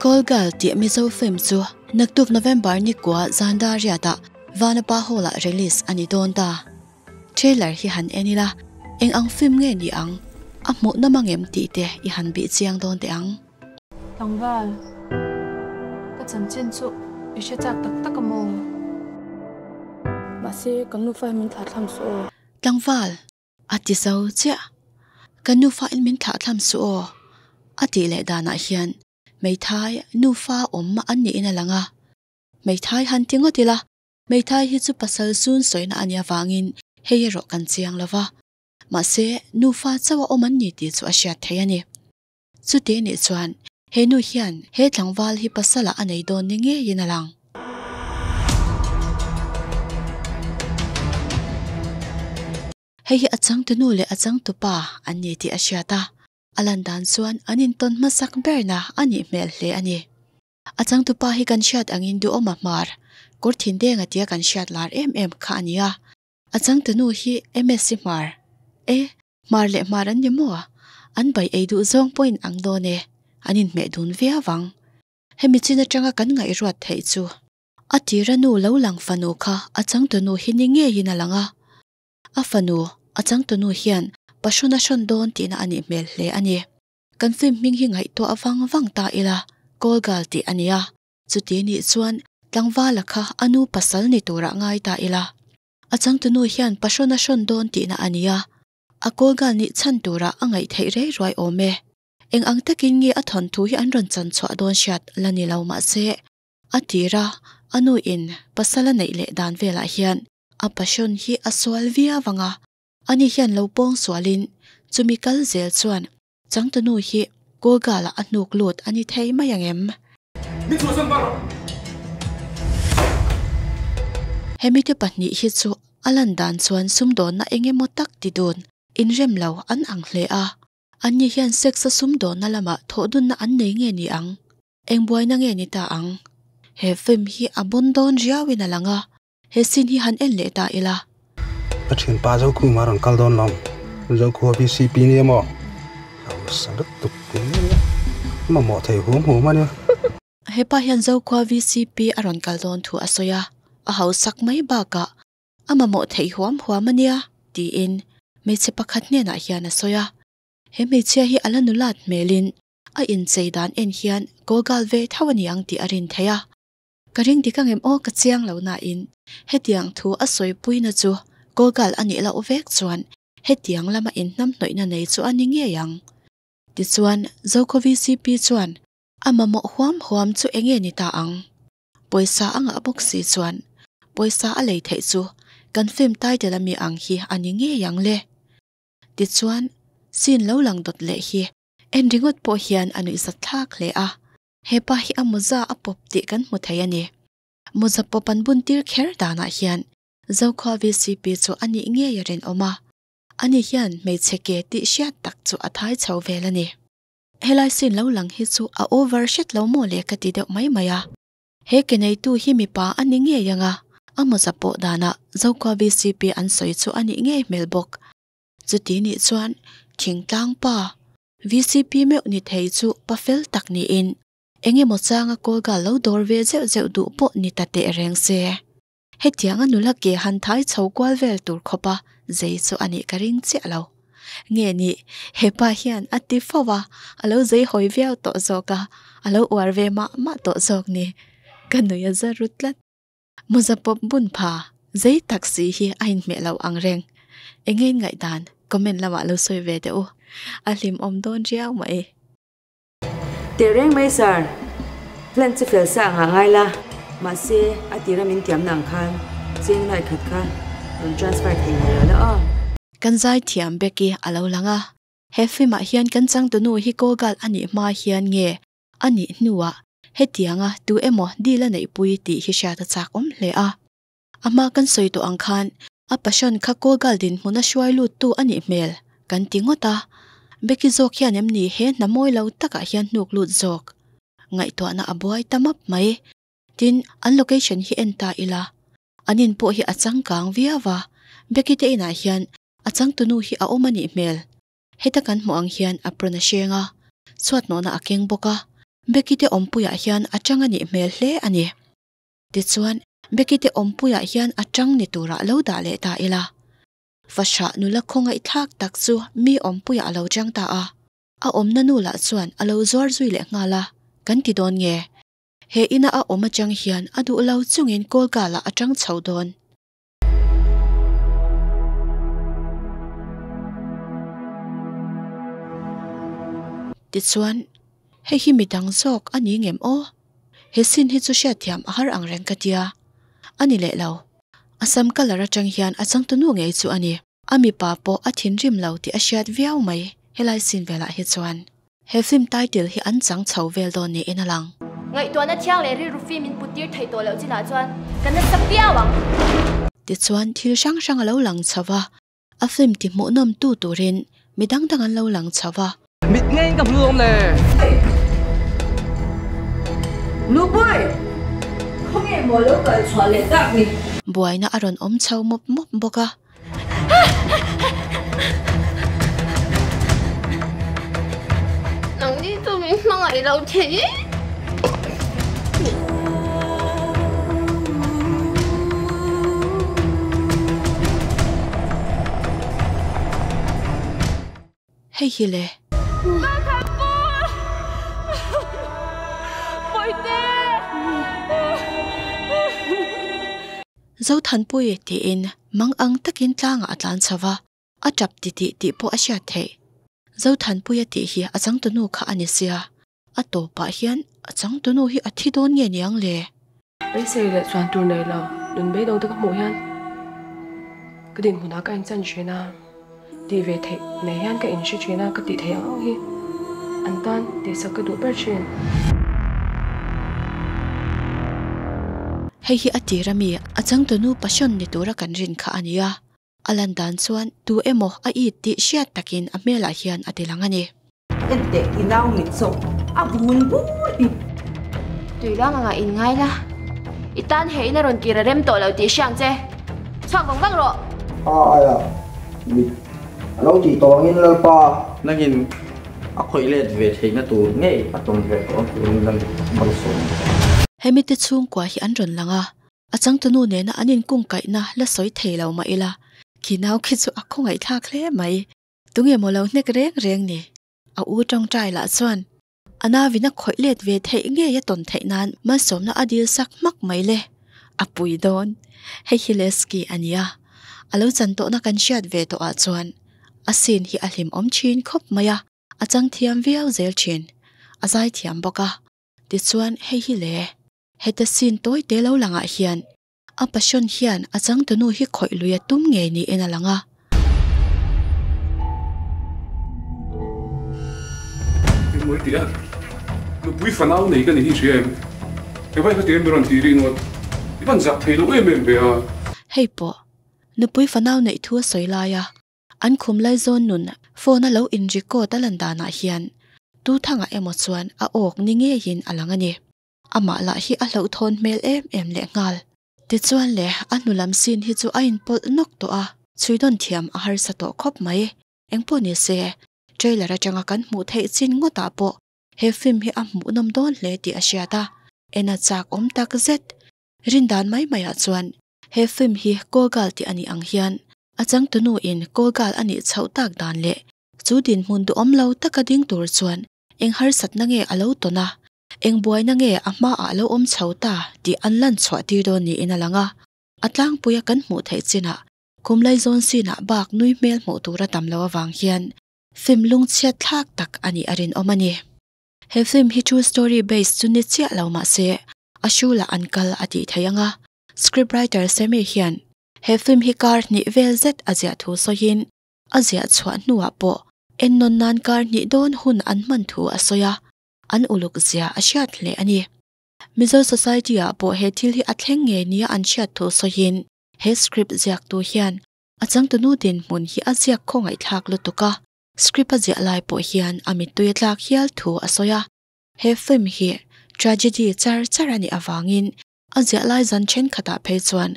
Call Girl tih Mizo film chu naktuk November ni kua zan dar riatah Vanapa Hall-ah release a ni dawn ta. Trailer hi han en ila, eng ang film nge ni ang, a hmuh nawm angem tih te i han bih chiang dawn teh ang. Tlangval, ka chanchin chu i hre chak tak tak a maw? Mahse, kan nufa in min thlahthlam suh aw. Tlangval, a ti zo chiah. Kan nufa in min thlahthlam suh aw, a tih leh danah hian hmeithai nufa awm an niin a lang a. Hmeithai han ti ngawt ila, hmeithai hi chu pasal zun sawina a nih avangin hei erawh kan chiang lo va. Mahse, nufa chauh a awm an ni tih chu a hriat theih a ni. Chuti nih chuan he nu hian he tlangval hi pasal ah a nei dawn ni ngeiin a lang. Hei hi a changtunu leh a changtupa an ni tih a hriat a, a lan dan chuan an intawn hmasak berna a nih hmel hle a ni. A changtupa hi kan hriat angin duhawm a hmar, kawr thindenga tia kan hriat lar em em kha a ni a. A changtunu hi MSc hmar e, hmar leh hmar an ni maw? An bai ei duh zawng pawhin ang dawn e, an inhmeh dun viau ang. Hemi chin atanga kan ngaihruat theih chu. A tira nu lo lang fanu kha a changtunu hi ni ngeiin a lang a. A fanu, a changtunu hian pahrawn a hrawn dawn tihna a nih hmel hle a ni. Kan film hming hi ngaihtuah vang vang ta ila, Call Girl tih a nia. Chuti nih chuan tlangvala kha a nu pasal ni turah ngai ta ila. A changtunu hian pahrawn a hrawn dawn tihna a nia. A call girl nih chhan turah a ngaih theih rei ruai awm e. Eng ang takin nge a thawnthu hi an rawn chan chhuah dawn hriat la ni lo mahse, a tira a nu in pasal a neih leh dan velah hian a pahrawn hi a sual viau ang a, ani hian lo pawng sualin chumi kal zel chuan Changtunu hi Kawlgal ah a hnuk lut a ni thei mai ang em? Hemi te pahnih hi chu a lan dan chuan sumdawnna eng emaw tak ti dun inrem lo an ang hle a. Anni hian sex a sumdawnna lamah thawhdunna an nei nge ni ang? Eng buaina nge ni ta ang? He film hi a bawn dawn riauin a lang a, He scene hi han en leh ta ila. Ka thianpa Zokhuma rawn kal dawn lawm. Zokhua VCP nia maw? Hausa lutuk nia. Mamawh thei huam huam a nia. Hepa hian Zokhua VCP a rawn kal dawn thu a sawi a, a hausak mai bakah a mamawh thei huam huam a nia tiin hmeichhe pakhat hnenah hian a sawi a. He hmeichhia hi a la nulat hmelin a inchei dan en hian Gogal ve tho a ni ang tih a rin theih a. Ka ring dik angem aw ka chiang lo nain hetiang thu a sawipuina chu Gogal a nih loh vek chuan hetiang lama inhnamhnawihna nei chu a ni ngei ang. Tichuan Zokhaw VCP chuan a mamawh huam huam chu enge ni ta ang? Pawisa a ngah bawk si chuan pawisa a lei theih chu kan film title ami ang hi a ni ngei ang le. Tichuan scene lo lang dawt leh hi en ringawt pawh hian a nuihzat thlak hle a. He pa hi a mawza a pawp tih kan hmu thei a ni. Mawza pawp an bun tir kher danah hian Zokhua VCP chu a nih ngei a rinawm a, ani hian hmeichhe ke tih hriat tak chu a thai chho vel a ni. Helai scene lo lang hi chu a over hret lo maw le ka ti deuh mai mai a. He ke neitu hi mipa a ni ngei ang a, a mawza pawh danah Zokhua VCP an sawi chu a nih ngei hmel bawk. Chuti nih chuan thingtlang pa VCP meuh ni thei chu pa fel tak niin eng emaw changa Kawlga lo dawr ve zeuh zeuh duh pawh ni ta teh reng se. Hetiang a nula ke han thai chho kual vel tur khawpa zei chu a nih ka ring chiah lo. Nge ni, hepa hian a ti fo a, a lo zei hawi viau tawh zawk a, a lo uar ve mah mah tawh zawk ni. Ka nui a za ru tlat. Mawza pawp bun pha zei tak si hi a inhmeh lo ang reng. Enge in ngaihdan comment lamah lo sawi ve teh u. A hlimawm dawn riau mai. Teh reng mai sir, plan chu fel sa angah ngai la, mahse a tira min tiamna ang khan cheng lai khat kha rawn transfer thei ngai lo la aw. Kan zaithiam Becky a lo lang a, he film ah hian kan changtunu hi Kogal a nih hma hian nge A nih hnuah hetianga tu emaw deal a neihpui tih hi hriat a chak awm hle a. A hma kan sawi tawh ang khan a passion kha Kawlgal dinhmun a hruai luttu a nih hmel kan ti ngawt a. Becky zawk hian em ni he hna mawi lo takah hian hnuk lut zawk? Ngaihtuahna a buai ta map mai. Tin, an location hi en ta ila. An in pawh hi a changkang viau a. Becky te inah hian a changtunu hi a awm a nih hmel. Heta kan hmuh ang hian apron a hreng a, chhuat hnawhna a keng bawk a. Becky te awmpuiah hian a tang a nih hmel hle a ni. Tichuan, Becky te awmpuiah hian a tang ni turah lo dah leh ta ila. Fahrah nula khawngaihthlak tak chu mi awmpuiah a lo tang ta a. A awmna nu lah chuan a lo zuar zui leh nghal a, kan ti dawn nge? He ina a awm atang hian a duh lo chungin Kawlkalah a tang chho dawn. Tichuan, hei hi midang zawk a ni ngem aw? He sin hi chu hriatthiam a har ang reng ka tia. A ni leh lo. A sam colour atang hian a changtunu ngei chu a ni. A mipa pawh a thinrim lo tih a hriat viau mai helai sin velah hi chuan. He film title hi an chang chho vel dawn niin a lang. Ngaihtuahna thiang leh rilru fim in put tir thei tawh loh chinah chuan ka nasa viau ang. Tichuan thil hrang hrang a lo lang chho va, a film ti hmuhnawm tu turin mi dang dang an lo lang chho va. Mit ngeiin ka hmu awm le. Nupui! Khawnge maw lo kal chhuah leh tak ni? Buaina a rawn awm chho mawp mawp bawk a. Nang ni chu min hmangaih lo thei. Hei hi le. Zothanpui tiin mang ang takin tlangah a tlan chho va, a tap titih tih pawh a hriat theih. Zothanpuia tih hi a changtunu kha a ni sia, a tawpah hian a changtunu hi a thi dawn nge niang le? Beisei leh chuan tur nei lo, nun beidawng te ka hmuh hian ka dinhmunah ka inchan thin a, tih ve theih nei hian ka inhre thin a, ka tih theih ang ang hi an tan tihsak ka duh ber thin. Hei hi a tir ami a changtunu passion ni tura kan rin kha a nia. A lan dan chuan tu emaw a it tih hriat takin a hmelah hian a ti lang a ni. Enteh i nau mit zawk a vun bur hi. Tuilang anga in ngai la, i tan he in a rawn kir a rem tawh lo tih hria ang che. Chhuak vang vang rawh. A aia mit a lo tih tawh angin Lalpa. Nangin a khawih let ve theihna tur ngei a tawn ve tawh ang turin lan malsawm ang che. Hemi te chhungkua hi an rawn lang a, A changtunu nena an inkungkaihna la sawi thei lo mah ila, khi nau khi chu a khawngaihthlak hle mai. Tunge maw lo hnek reng reng ni? A u tawngtai lah chuan a navin a khawih let ve theih ngei a tawn theih nan malsawmna a dil sak hmak mai le. A pui dawn. Hei hi Lesky a nia. A lo chan tawhna kan hriat ve tawhah chuan a scene hi a hlimawm thin khawp mai a, a chang thiam viau zel thin. A zai thiam bawk a. Tichuan hei hi le. Heta scene tawi te lo langah hian a passion hian a changtunu hi khawih lui a tum ngei niin a lang a. Engmawi tih a? Nupui fanau nei ka ni hi hria em? Engvai kha tir mi rawn tih rih ngawt? I van zak thei lo em em ve a. Hei pawh, nupui fanau neih thu a sawi lai a, An khum lai zawn nun phone a lo in record a lan danah hian tu thangah emaw chuan a awk ni ngeiin a lang a ni. Amah lah hi a hlauhthawn hmel em em lehnghal. Tichuan le, a hnu lam scene hi chu a inpawlh nawk tawh a, chhuidawn thiam a harsa tawh khawp mai. Engpawh ni se, trailer atanga kan hmuh theih chin ngawtah pawh he film hi a hmuhnawm dawn hle tih a hriat a, en a chak awm tak zet. Rindan mai maiah chuan he film hi Kawlgal tih a nih ang hian a changtunu in Kawlgal a nih chhoh tak dan leh chu dinhmun duhawm lo taka ding tur chuan eng harsatna nge a lo tawn a, eng buaina nge a hmaah lo awm chho ta tih an lan chhuah tir dawn niin a lang a. A tlangpuia kan hmuh theih chinah kum laizawn sinah bak nui hmel hmuh tur a tam lo avang hian film lungchhiat thlak tak a nih a rinawm a ni. He film hi true story based chu ni chiah lo mah se a hrulah an kal a tih theih ang a, script writer Sammy hian he film hi kar hnih vel zet a ziah thu sawiin a ziah chhuah hnuah pawh ennawn nan kar hnih dawn hun an hman thu a sawi a, an uluk zia a hriat hle a ni. Mizo society ah pawh he thil hi a thleng ngei nia an hriat thu sawiin he script ziaktu hian a changtunu dinhmun hi a ziak khawngaihthlak lutuk a, script a ziah lai pawh hian a mittui a tlak hial thu a sawi a. He film hi tragedy char char a nih avangin a ziah lai zan thenkhatah phei chuan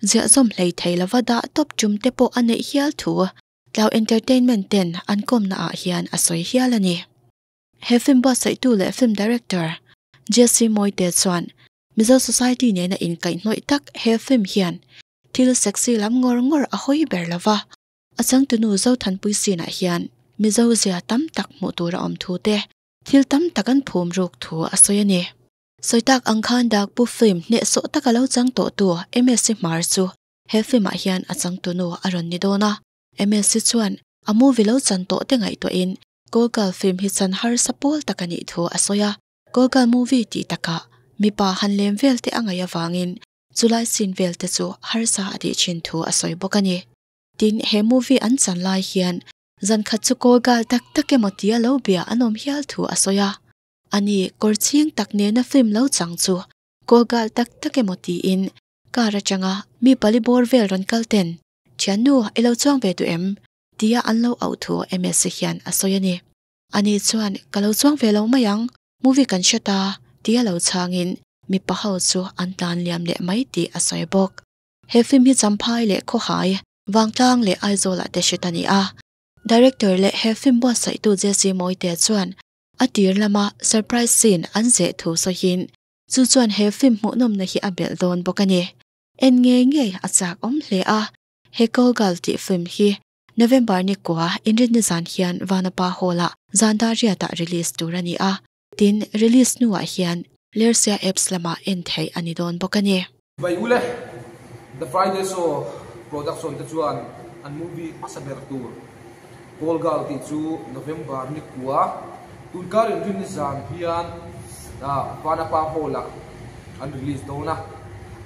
ziah zawm hlei thei lova dah tawp tum te pawh a neih hial thu Tlau Entertainment ten an kawmna ah hian a sawi hial a ni. He film buatsaihtu leh film director. Jesse Mawite chuan Mizo society nena inkaihhnawih tak he film hian thil sexy lam ngawr ngawr a hawi ber lo va, a changtunu Zothanpui sinah hian Mizo zia tam tak hmuh tur a awm thu te, thil tam tak an phum ruk thu a sawi a ni. Sawi tak ang khan Dakpu film hnehsawh taka lo chang tawhtu MSC Hmar chu he film ah hian a changtunu a rawn ni dawn a. MSC chuan a movie lo chan tawh te ngaihtuahin Golgal film hi chan harsa pawl tak a nih thu a sawi a. Golgal movie tih takah mipa han lem vel te a ngaih avangin chulai scene vel te chu harsa a tih thin thu a sawi bawk a ni. Tin, he movie an chan lai hian zan khat chu Golgal tak tak emaw tia lo bia an awm hial thu a sawi a. Ani kawr chhing tak nena film lo chang chu Golgal tak tak emaw tiin car atanga mi pali bawr vel rawn kal ten Thiannu i lo chuang ve duh em? tia an lo auh thu Msi hian a sawi a ni. Ani chuan ka lo chuang ve lo mai ang, movie kan hre ta tia lo chhangin mipa ho chu an tlan liam leh mai tih a sawi bawk. He film hi Champhai leh Khawhai, Vangtlang leh Aizawlah te hret a ni a. Director leh he film buatsaihtu Jesse Mawite chuan a tir lama surprise scene an zeh thu sawiin chu chuan he film hmuhnawmna hi a belh dawn bawk a ni. En ngei ngei a chak awm hle a, he Golgal tih film hi November ni kua inrinni zan hian Vanapa Hall-ah zan dar riatah release tur a ni a, tin release hnuah hian Lersia apps lamah en theih a ni dawn bawk a ni. Vai ule, The Friday Show production te chuan an movie hmasa ber tur Golgal tih chu November ni kua tunkar inrinni zan hian Vanapa Hall-ah an release dawn a,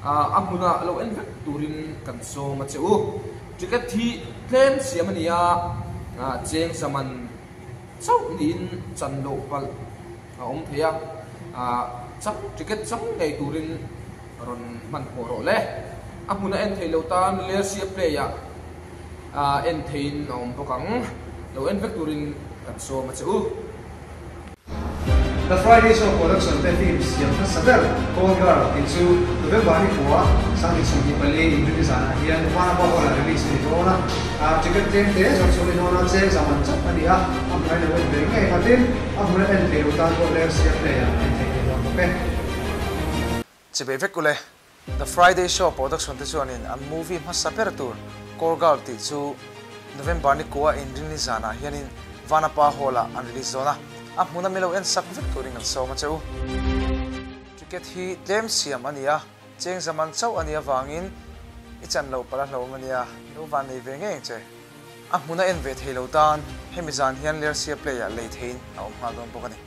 a hmunah lo en vek turin kan sawm a che u. Ticket hi tlem siam a ni a, cheng zaman chauh niin chan loh palh a awm thei a, chang ticket chang ngei turin rawn hmanhmawh rawh le. A hmuna en thei lo tan Lersia Play-ah en theiin a awm bawk ang. Lo en vek turin kan sawm a che u. The Friday Show production te film siam hmasa ber Call Girl tih chu November ni kua 2024 inrinni zanah hian Vanapa Hall-ah release a ni dawn a, ticket tlem te zawrh chhuah a ni dawn a, cheng zaman chauh a ni a, a hmun a lo en ve ngei ang a, tin a hmun a en thei lo tan pawh Lersia Play-ah en thei thei dawn bawk e. Chibei vek ule, The Friday Show production te chuanin an movie hmasa ber tur Call Girl tih chu November ni kua inrinni zanah hianin Vanapa Hall-ah an release dawn a, a hmuna milo en sak vek turin kan sawm a che u. Ticket hi tlem siam a ni a, cheng zaman chauh a nih avangin i chan loh palh a hlauhawm a nia, lo van nei ve ngei ang che. A hmuna en ve thei lo tan hemi zan hian Lersia Play-ah lei theiin a awm nghal dawn bawk a ni.